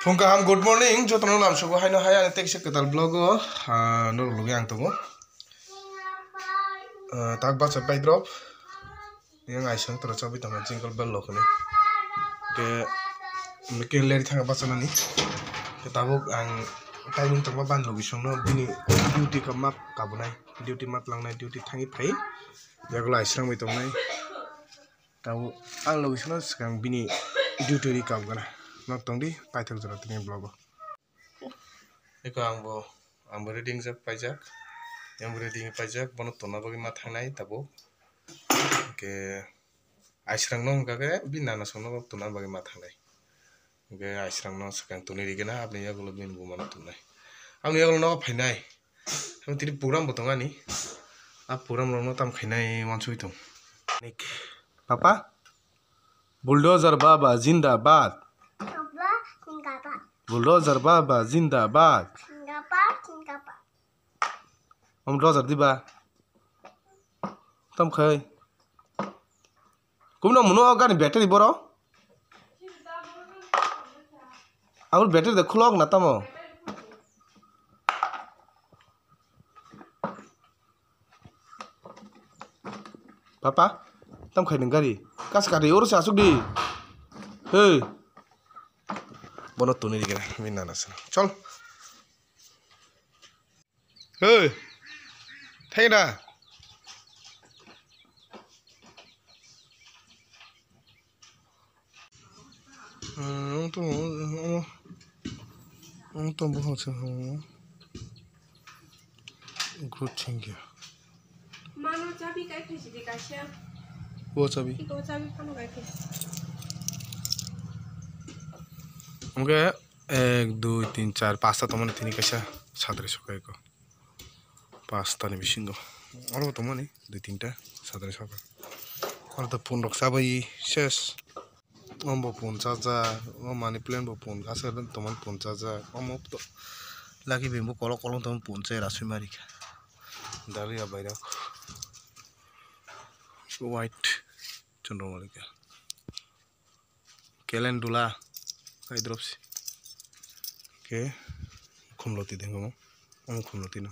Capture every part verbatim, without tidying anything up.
Phung kaham, good morning, jotono lamsogo haino hai ani tekse kwtal vlog o, ah, norok logi ang tongo. Ah, tak bacha pai drop. Yang aisang tora chabi tongma jingle bell lo khone. Ke mike leri thanga bacha nani. Ke tabuk ang timing tongma ban logi songno bini duty ka map kabunai, duty map langnai, duty thangi phai. Yagulo aisang bai tongnai. Tabuk ang logi songno swkang bini duty ri kabgana. Nok tongdi paithak jora tini vlog o. Eko ang bo, ang bo ready wngjak paijak. Yang bo ready wngwi paijak, bono tonna bagwi ma thangnai tabuk. Hwnkhe aisrang no hwnkha khe bini nana songno tonna bagwi ma thangnai. Hwnkhe aisrang no swkang tuni rigena, aboni yagulo bini buma no tonnai. Aboni yagulo nogo phainai. Tini program bo tong ani. A program rok no tam khainai wansugwi tong. Papa? Bulldozer Baba Zindabad. Baba Zindabad. Bulldozer Baba Zindabad. Zindabad, Zindabad. Om dozer diba. Tam khai. Kumno muno gani battery boro. Abul battery de khulok na tamo. Papa, tam khai nang gari. Kas kari oro se asuk di. Hey. Bono tuni di kena, min nana sana. Chol. Hey. Thai na. Ang to, ang to buhok se hong. Good thing ya. Mano chabi kai khai sidi kaisa. Wo chabi. Iko chabi phano kai khai. Oke, ek, dui, tin, char, pasta tomani tini kaisa sadre sokai ko. Pasta ni bisingo. Oro tomani dui tinta sadre sokai. Oro to phone rok chabai ses. Omo bo phone charger, o money plant bo phone aswk tongmani phone charger, omo to lagi bini bo kolok kolok tongmani phone se rasui mari kha. Dalia bairok white chondro mari kha. Calendula kai drop si. Ke khumloti dengo mo, omo khumloti no.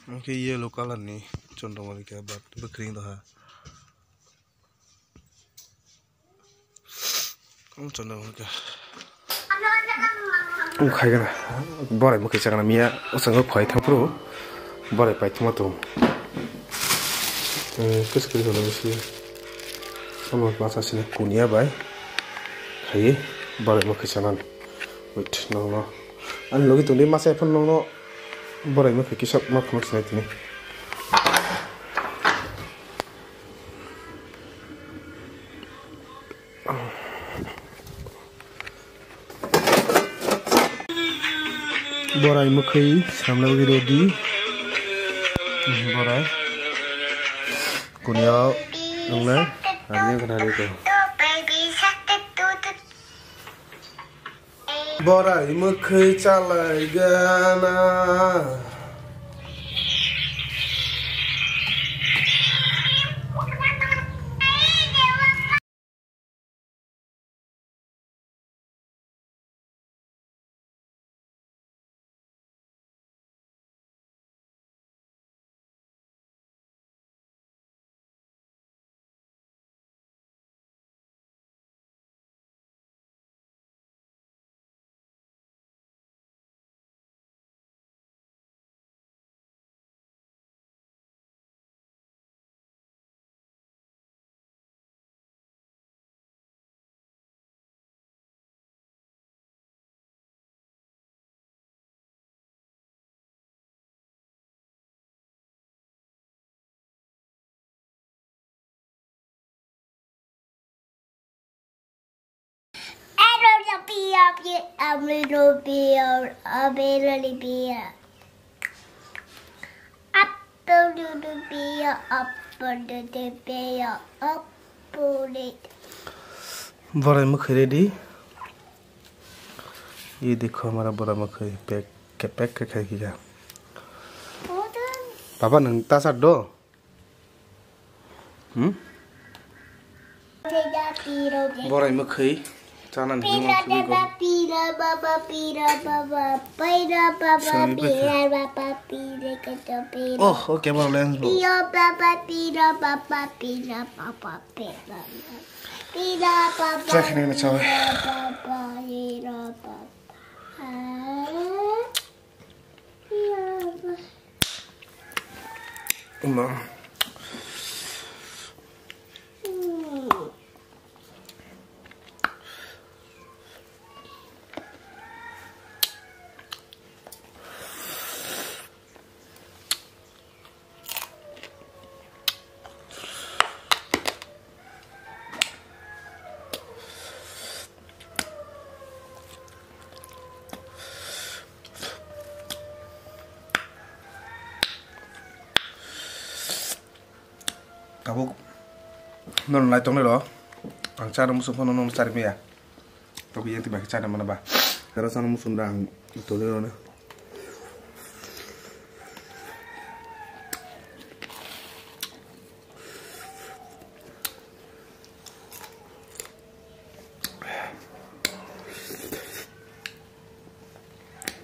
Omo khe yellow colour ni chondro mari kha, but bwkhring doha. Wng khaigana borai mwkhwi chakna miya, o chwngno khwlai thangphuru borai paithuma tongo. Kwchwkri hwnwi si omo masa sini kuniya bai khaiwi borai mwkhwi chanani. Wait, nokno ani logi tongdi masa ephano nokno borai mwkhwi kisa ma phunuk sinai tini. Borai mwkhwi samlai ready. Borai kuniya wngnai. Borai mwkhwi chalaigana. Borai mwkhwi ready. Ye dekho hamara borai mwkhwi pack ke pack ke khai khiya. Baba nwng tasar do? Hmm? Borai mwkhwi. Sana ni Pira baba, pira baba, pira baba, pira baba, Sorry, pira baba, pira kata pira. Oh, okay, bro, lens bro. Pira baba, pira baba, pira baba, pira baba. Pira baba, Track ni na chawi. Pira baba, pira baba. Ah, pira baba. Uma. Hmm. Tabuk nono nai tongnai rw. Ang chana muchung phano nono chari maya. Tabuk yang tibak chana mana ba. Dara chana muchung da ang tongnai rw na.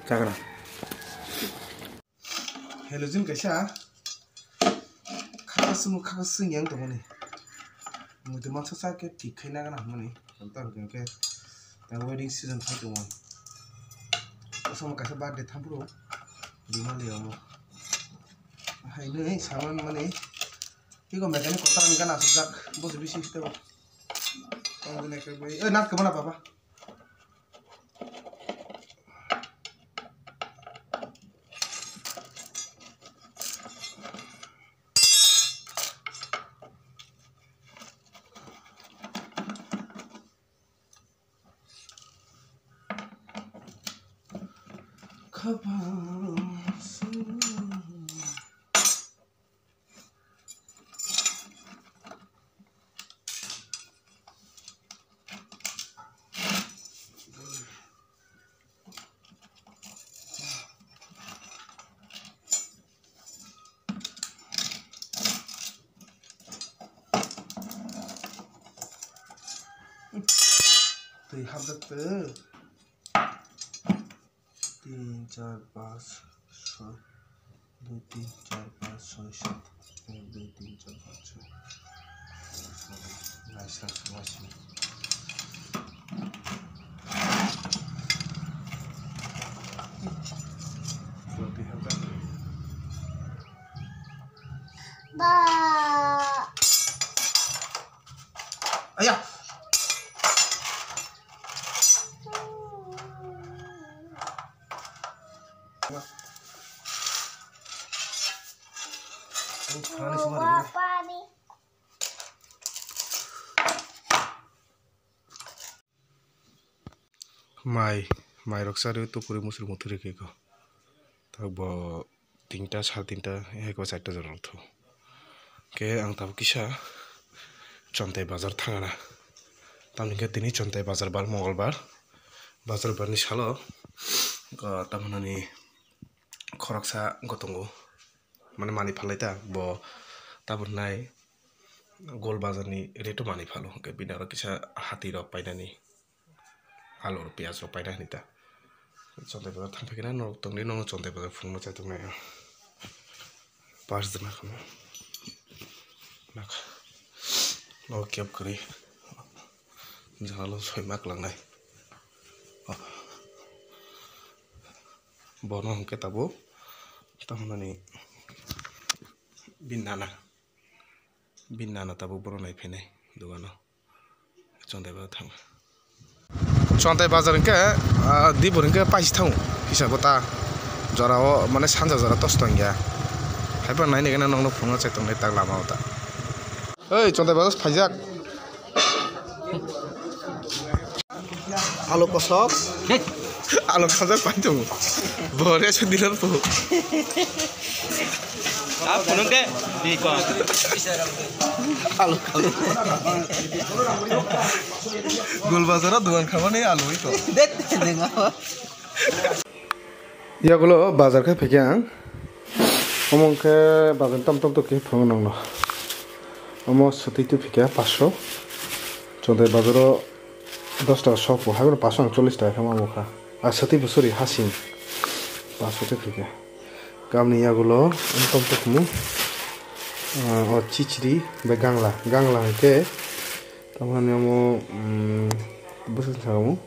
Chakra. Halogen kaisa khakasung khakasung yang tongmani. Muitu mansa sa khe thik khai nagana hwnmani. Tamni hwnkhe ta wedding season phai tongo. Kosom kaisa birthday thampuro. Dimali omo. Haino saman mani. Iko mechanic kotor gana sujak. Bosi bisi tebo. Tong gune khe bai. Eh, nat kemana baba? Twi hapjak twi. Tin, char, panch, soi, dui, tin, char, panch, soi, sat. Ek, dui, tin, char, panch, soi. Nice, nice, nice. Ba. Aya. Mai, mai rok chari tukuri musuri muthuri khe ko. Tak bo tinta, sar tinta, hai ko charta jora rok tho. Khe ang tabuk kisa Chontai bazar thangana. Tamni khe tini Chontai bazar bar, Mongolbar. Bazar barni salo, ah, tamoni khoroksa gotongo. Mane mani phalai ta, bo tabuk nai Gol bazarni rate o mani phalo. Hwnkhe bini aro kisa hati rok painani. Alu rok, piyaj rok paina hinwi ta. Chontai bazar thang phai khe na norok tongdi, nono Chontai bazar phunukno chai tongnai. Pars de nakha. Nakha. Nogo kep kwrwi. Jala lo soi mak langnai. Bono hwnkhe tabuk. Tamo nani. Bini nana. Bini nana tabuk bono nai phainai dogano. Chontai bazar thang. Chontai bazar hwnkhe, ah, dibur hwnkhe paisi thango. Hisabo ta jorao mane sanja jora tosto wngya. Haiphano naini gana nokno phunukna chai tongnai tak lama o ta. Oi, Chontai bazar phaijak. Alu kosok. Alu kosok pai tongo. Bore se dilar po. Ah, phunuk de. Di ko. Alu kosok. Gol bazar o dogan khamani alu ito. Det, nenga. Yagulo bazar khe phaikhe ang. Omo wngkhe bazar tom tom tokhe phungo nangno. Omo swtwi twi phaikhe paso. Chontai bazaro Dos taka sok bo, hai bono paanch song chollish taka khe ma bo kha. Ah, sati bo, sorry, hasing. Paanch soti khe khe. Kamni yagulo, wngtong tongmo, ah, o chichiri bai gangla. Gangla hai khe, tamani omo, mm, bwswk sakamo,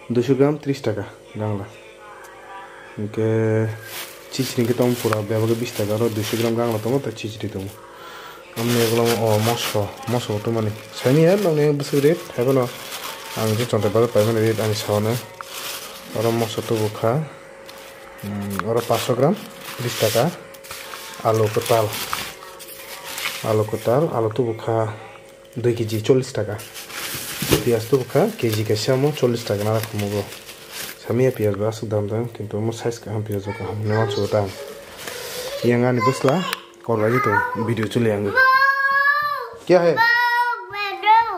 duiso gram tris taka gangla. Hinkhe chichiri hinkhe tamo pura bebak khe bis taka, oro duiso gram gangla tongo, tei chichiri tongo. Amoni ulo o moso, moso bo tongmani. Saini ya, nokni bwswk rate, hai bono ang je Chontai bazar paimani rate ani saono. Oro moso tubu kha, mm, oro paanch song gram, bis taka. Alu kwtal, alu kwtal, alu tubu kha dui kg, chollish taka. Piyaj tubu kha kg kaisa mo chollish taka nara khumo bo. Samiya piyaj bo aswk dam dam, kintu omo size kaham, piyaj bo kaham, nima chugo ta. Yang ani bwsla kor bai to video chuli yang. Kya hai?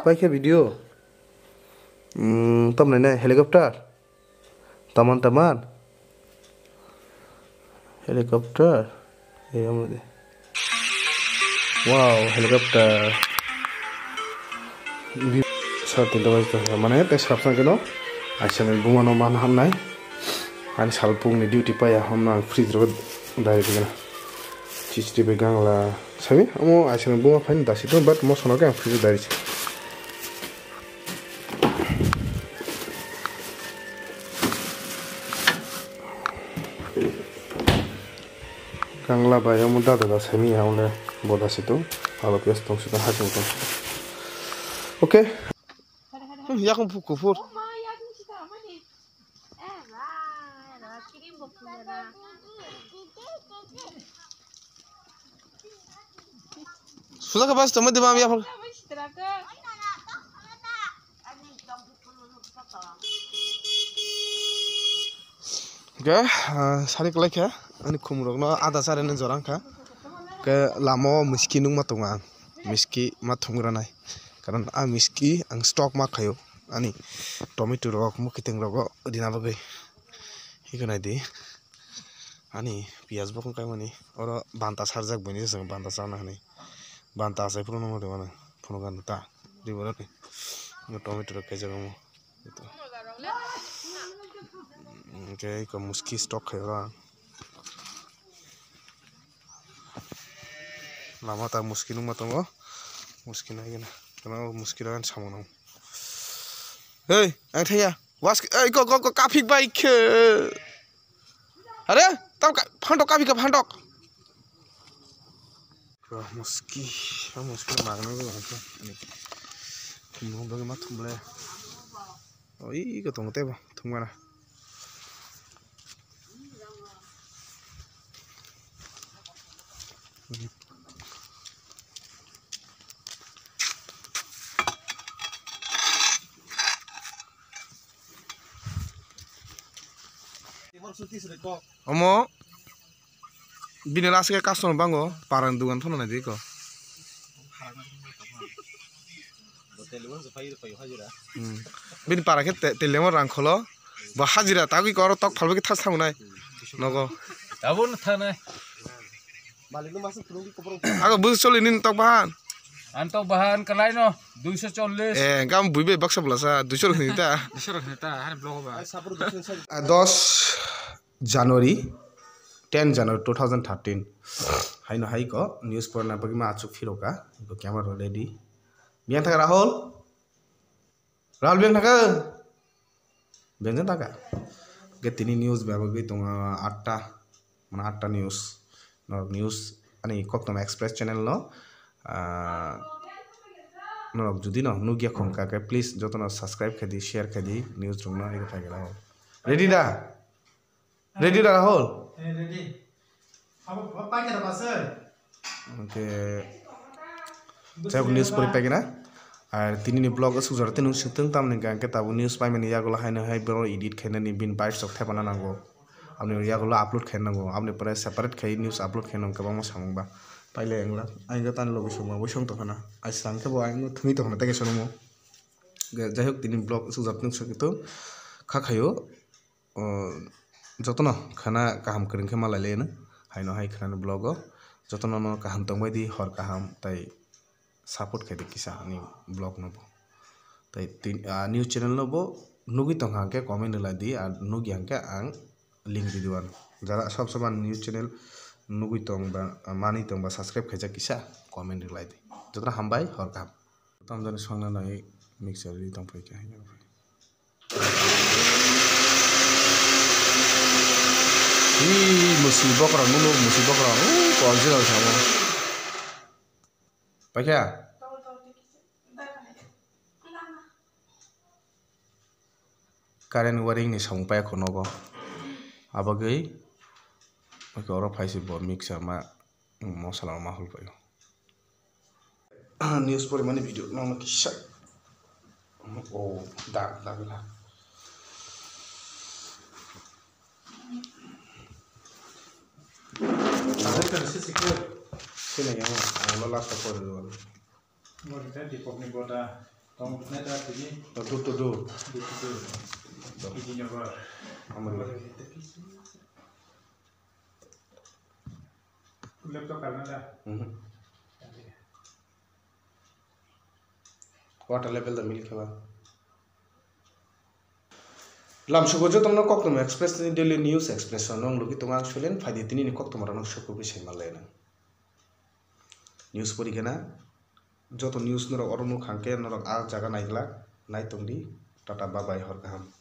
Pai khe video? Hmm, tam nai nai helicopter. Taman taman. Helicopter. Ei, omo de. Wow, helicopter. Bi-, sar tinta baji tongkha. Mane, tei sar sang keno. Aisa ni buma no man hamnai. Ani salpung ni duty paya hamna ang fridge ro dai digena. Chichiri bai gangla. Sabi, omo aisa ni buma phaini dasi tong, but mo sono ke ang fridge dai risi. Kangla bai omo dada da semi ya ole boda situ alo piyas tong situ hachung tong. Okay. Hmm, yakung phu-, kuphur. Sudah ke pas teman di bawah ya. Ke, ah, sari kwlai khe, ani khumrokno ada charani jora wngkha. Ke lama o miski nukma tongo ang, miski ma thumgranai. Karon a miski ang stock ma khaio, ani tomato rok, mwkhwtwng rogo rina bagwi. Hikhe naidi, ani piyaj bokong kaimani, oro banta sarjak buini se chwng banta chana hinwi. Banta achai phuru nukma tongo, phunukha ta, riborokni. Tomato rok kaijak omo. Hwnkhe eko muski stock khai oro ang. Lama ta muski nukma tongo. Muski nai gana. Kono muski rok ani samung nang. Hey, ang thaya. Was, hey, go, go, go, kapik bai khe. Are, tam ka, phantok kapik ka, phantok. Muski, muski magna go. Khumlung bagwi ma thumle. Oi, ko tongo tebo, thumgana. Omo bini last khe customer bango, parang dugan phano nai di ko. Hmm. Bini para khe te-, telemo rang kholo. Bo hajira tagwi ko oro tok phalbaki thas thangnai. Nogo. Tabuk no thangnai. Ago bus choli nini tok bahan. Ang tok bahan kalai no, duiso chollish. Eh, gam bui bai baksa bwlasa, duiso rok hinwi ta. Duiso rok hinwi ta, hani blogo ba. Ah, dos January, ten January two thousand thirteen. Haino hai ko news porna bagwi ma achuk phiroka. Ko camera ready. Biyang thaka Rahul. Rahul biyang thaka. Biyang thaka. Ge tini news ba bagwi tongo atta. Mana atta news. Norok news ani Koktwma Express channel no, ah, norok jodi no nugya khongkha khe please jotono subscribe khaidi, share khaidi, news rokno ego phai gana. Ready da? Ready da Rahul? Eh, ready. Abo, abo paikha da base. Oke. Jai hok, news pori paikha na. Ar tini ni vlog asuk jora tini sitwng tamni hwnkha hwnkhe tabuk news paimani yagulo haino hai borok edit khainani bini bike sok thepana nango. Aboni yagulo upload khaina nango. Aboni pore separate khai news upload khaina nango kwbangma samung ba. Pailai wngla. Ang tani logi songma bai song tongkhana. Ai slam khe bo ang thumi tongkhana tei kaisa room o. Jai hok tini vlog asuk jora tini sitwng kha khaio. O, jotono khana kaham kwrwng khe ma lai lai no. Haino hai khana ni vlog o. Jotono no kaham tong bai di, hor kaham tai support khai di kisa ani vlog no bo. Tai tin, ah, new channel no bo nugwi tong hang khe comment rwlai di, ar nugya hang khe ang link video ano. Jara sob sob ani new channel nugwi tong ba, ah, manwi tong ba subscribe khaijak kisa comment rwlai di. Jotono hambai, hor kaham. Tamjani songna nai mixer ri tong phai khe. Ih, musi bokra, nunu musi bokra, uh, original samo. Paikha? Current wiring ni samung paiya kho nogo. Abagwi, okay, oro phaisi bo mixer ma, mosla ma hul paio. News porimani video no kisa. Oh, da, da, da. Sini ya, ang lo last pori dulu. Borita Dipokni boda tong neta tini. Tutu tutu. Dipokni. Ijinobar. Amri. Laptop karna da. Mhm. Water level da mil kheba. Lamsugo jotono Koktwma Express ni Daily News Express no nugwi tongo ang Sulen, phaidi tini ni koktwma rok no sukugwi saimanlaina. News pori khe na joto news norok oro nukha hwnkhe norok a jaga naiglak nai tongdi. Tata, bye bye, hor kaham.